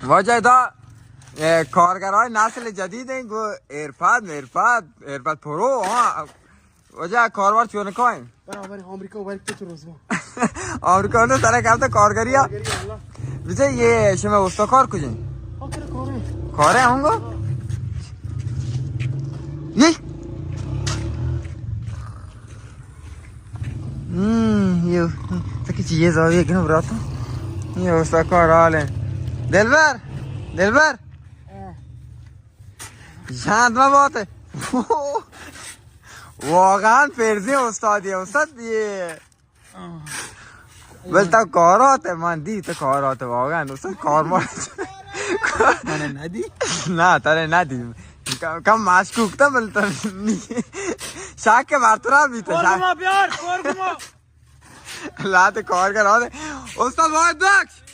واجہ دا، اے، کارگرای نسل جدید ایں، گو ایرپاد، ایرپاد، ایرپاد پرو، ہاں. واجہ کاروبار چون کائیں؟ برابر آمریکا ورک تو چه روزما. آمریکا نے سر کرتا کارگری ها. کارگری والله. بچه، یہ شما استکار کجیں؟ آخر کاره. کاره ہوں گو؟ یہ؟ ہم، یہ سکی چیز آوی گنو براتو. یہ استکار حال ہے. دلبر، دلبر. شاند ما بات. واقعاً فرزی استادی، استاد یہ. بل تو کارات، من دی تو کارات واقعاً استاد کار مار. من ندی. نه، تره ندی. کم، کم مشکوک تا بل تو نی. شک برطرف بیت. کار گما بیار، کار گما. لا تو کار کرا دے. استاد واحد بخش.